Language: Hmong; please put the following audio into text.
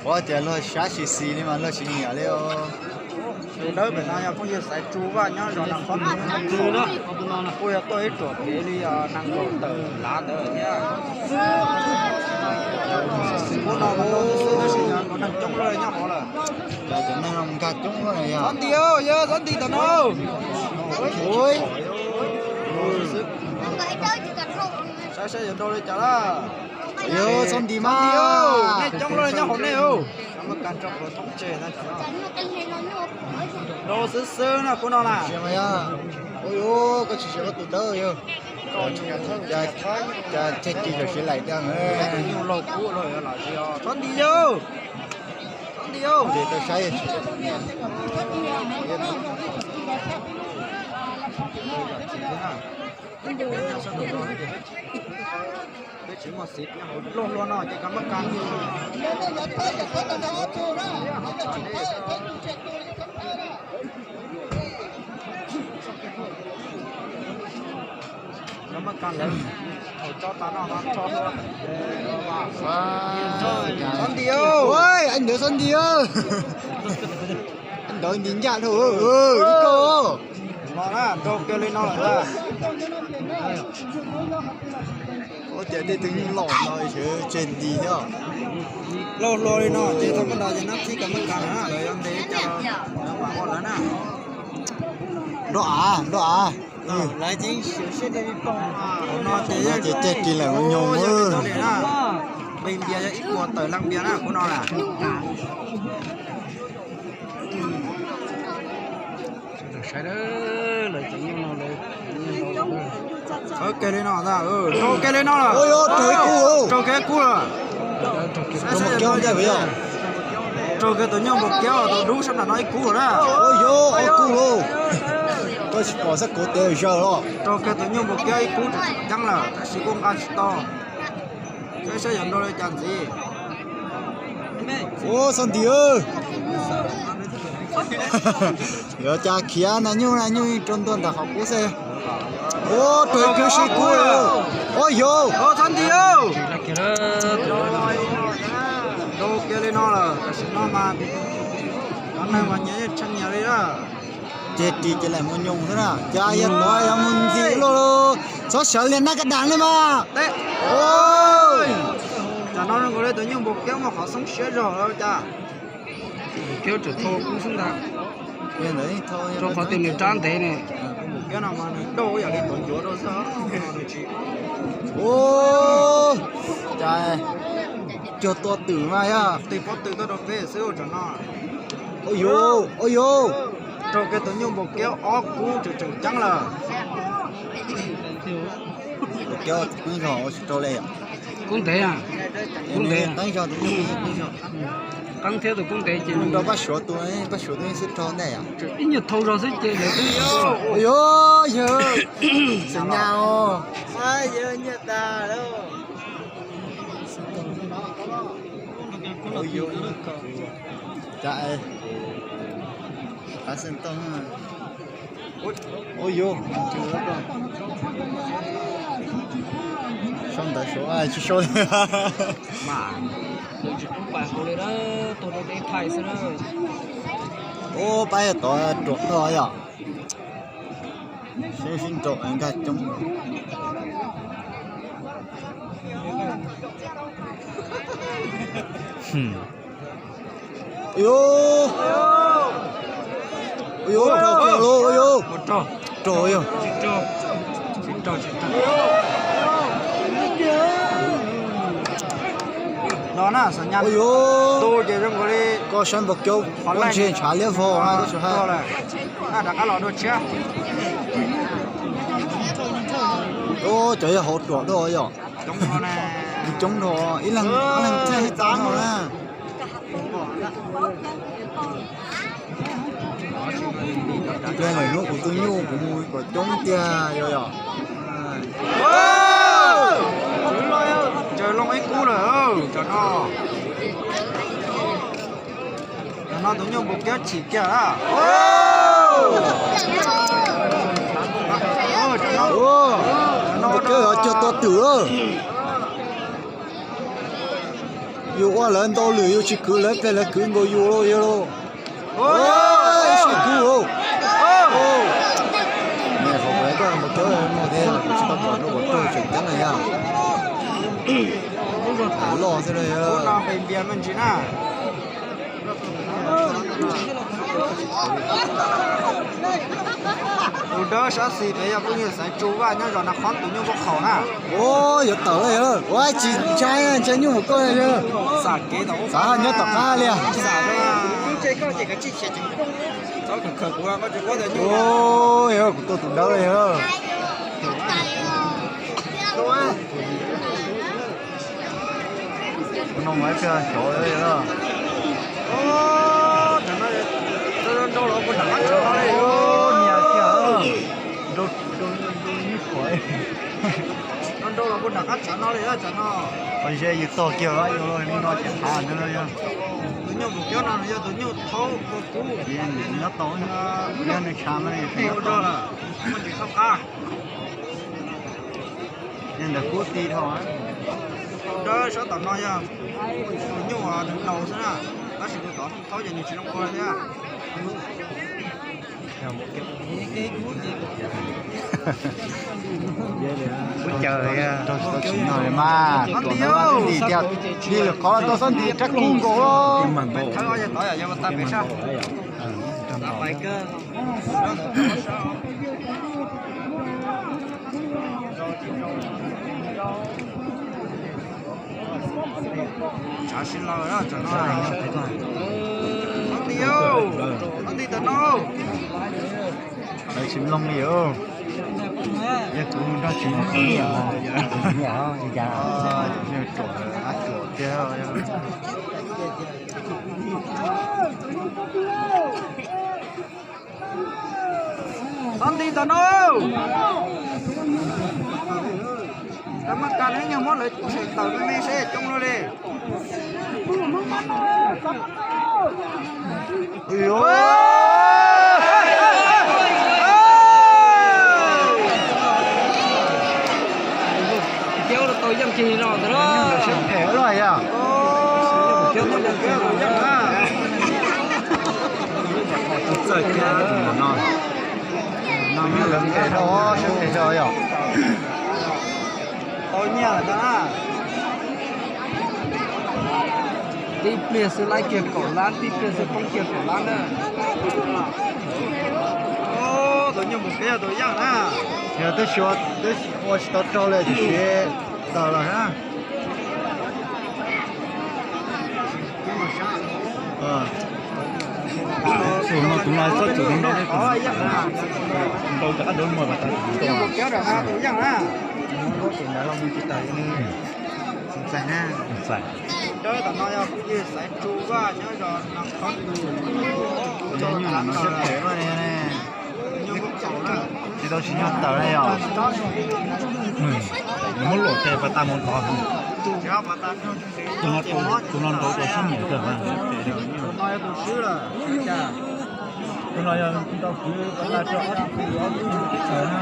Ua tias luag sab xis xis li mas luag tsis nyiam li os. Tus dawb pem no yog phooj ywg Xaiv Tsu Vaj nyob zos Naj Qhob Tw na. Kuj yog tuaj ib ruam kev li nees nkaum tawm lav ntawd thiab. Ub no mas tab sis yog neeg coob luaj nyob hauv lawm. Cov neeg no nkag coob luaj yog. Txhob nti, yog txhob nti tom no. Saib saib yuav nrau li cas lawm. Yog txhob nti mas. Nej coob luaj nyob hauv nej. Nrau xwb xwb no kuv no na. Ua yuav koj tsis siav koj tus dawb yog. Cas caij ci tam siav laim tiag. Nyuj laug kub los yog lam tsis yog txhob nti yog. Txhob nti yog. Tau saib. Peb tsis muaj xiv hauv loj hluas no ces koj muab kas. Koj muab kas lawm. Thaum tso tas no mas tso hluas. Txhob nti. Ua, ntawd txhob nti. Ntawd nti ncaj dhau ib ko. Los na, nrau kiag li no lawm ntag. Ua tias tej tug nyuj laus no sawv tseg nti thiab. Lauj hluas li no ces thaum koj nrau ces nab thib koj muab kas na, lawv yuav ntes cas los mam ua lawv na. Nrau av, nrau av. Hauv no ces caij ci lawm mus nyoog. Npe npias yog ib puas tawm leej npias na kuv no na. Sawv kiag li no ntag, raug kiag li no lawm. Raug kiag ib kub lawm. Raug kiag tus nyuj npau kiab tus dub sab nram no ib kub lawm na. Ua yuav ob kub lauj. Koj tsis pom xab kuv tes zaws los. Raug kiag tus nyuj npau kiab ib kub tseem ceeb lawm tab sis kuj nqa tsis tau. Saib saib yuav nrau li cas ntxiv. Ua txhob nti. Yuav cas khiav na, nyuj na, nyuj rau ntua nram qhov kub xwb. Ua raug ib kub sib kub. Ua yuav txhob nti. Nrau kiag li no lawm tam sim no mas cov neeg mas nyias yeej tshee nyias li na. Ces ris ces lam mus nyoos xwb na, cas yog tod yog mus ntxim luaj. Txhob sawv li nab ka dam li mas. Tam no zoo nkaus li tus nyuj npau kiab muaj qhov xoob siab zog los cas. Kiab tseem thau kub xwb ntag. Rau qhov tias nws rab ntev ne. Kiab no mas nws dauj yam li tuav ncuav rau xwb. Ua cas cuag tua twm mas yog. Tes pob tw tuaj rau peb xwb tam no. Ua yuav, ua yuav. Raug kiag tus nyuj npau kiab ob kub tseem tseem ceeb lawm. Npau kiab qeeb zog ua tsis raug li. Kub ntev, kub ntev. Qeeb zog tus nyuj, qeeb thiab tus kub ntev ces nrau Paj Suav tus, Paj Suav tus xwb raug ntej. Ib nyuag thau zog xwb ces lawv twb. Ua yuav, yawg, xeem nyas os. Cas qab xeem toj. Ua yuav, sau ntawv suav tsis sau. Mas tsis pub pais hauv li na, tuag deb deb thaij xwb na. Ua pab yog tod ruam tog yom. Seb sib nraum nkag coob. Ua yuav, ua yuav, raug kiag lauj, ua yuav. Raug, raug, raug, raug. No na, xav nyas, ua yuav, tu ces zoo nkaus li koj saib npau kiab qhov laj ntshe ntshav liab vog na, rov qab los dua tshiab. Ua cov yog hauv ruam dua yom. Coob dhau, ib leeg, ib leeg txhiab ib txhiab no na. Pliag lawm hnub kuv tus nyuj kuv mus kom coob tiag yog yom. Tsaws loo ib kub lawm, tsam no. Tus nyuj npus kiab chim kiag na. Npus kiab cog tua twm lawm. Yus ua lawv ntau lwm yus tsis kwv lawv, peb lawv kwv nkaus yus lauj yog lauj. Sib kwv lauj. Npus kiab no thiab tsis tau pom rau kom rau tseem ceeb na yog. Loj xwb na yog. Tus dawb sab xis pem yog phooj ywg Xaiv Tsu Vaj nyob zos Naj Qhob, tus nyuj npauj qaum na. Yuav tawm lawm yog, ua tsis ntshai, ntshai nyuj mus koj yog. Xav nyob tom qab li. Yog kuv tua tus dawb li yog. No mas ib pliag xyov lawm. Nrau los puag nram qab tshav no li. Nrau los puag nram qab tshav no li tsam no. Qhov ze yus tog kiag li no ces hav ntawd yog. Tus nyuj npus kiab no yog tus nyuj thaub ua kub. Nyob tau, yog nws tshav no yus tsis nyob tau lawm. Muaj tsis thaub qab. Yog ntawm kub ti dhau. Dawb sab tom no yog tus nyuj nws ntaus xwb na, tab sis tus tod thaub ces nws tsis zoo ua thiab. Ub, caw, rau tsis tau tsim nyog li mas, tuam no nti tiag, li lwm qhov tau xob nti rab kub nkaus. Tshav sib law, tshav no. Txhob nti, txhob nti tam no. Lawv tsis mloog li os. Yog kuv nrog tsis mloog li os. Tsuam, tsuam tiag. Txhob nti tam no. Lawv muaj kas neb nyuag muab lawv tseem tawm me me seb coob luaj li. Tau yeej cig no ntag. Siab phem lawm yog. Tus txawj thiab tus no. No lawv ntes rau siab phem rau yog. Tau nyiaj lawm ntag. Tib pliag xwb laib kiag kaum lab, tib pliag xwb poob kiag kaum lab na. Tus nyuj npus kiab yog tus yaj na. Yog twb ua tsis tau rau li tiam sis tawm lawm na. Tus no, tus no txhob txwm nrau, nrau rov qab dua muag pas tas. Tus yaj na. Tus ntawd los mus tsis tawm li. Ntxais na. Ntxais. Dawb tom no yog phooj ywg Xaiv Tsu Vaj nyob zos Naj Qhob Ntuj. Tsis tau tsim nyog tawm li os. Nws muab luam tes pas tas mus ntov. Tus no nrau rau sab niam kawg. Tus no yog nrau kwv pas tas rau ob tug ob tug txawv na.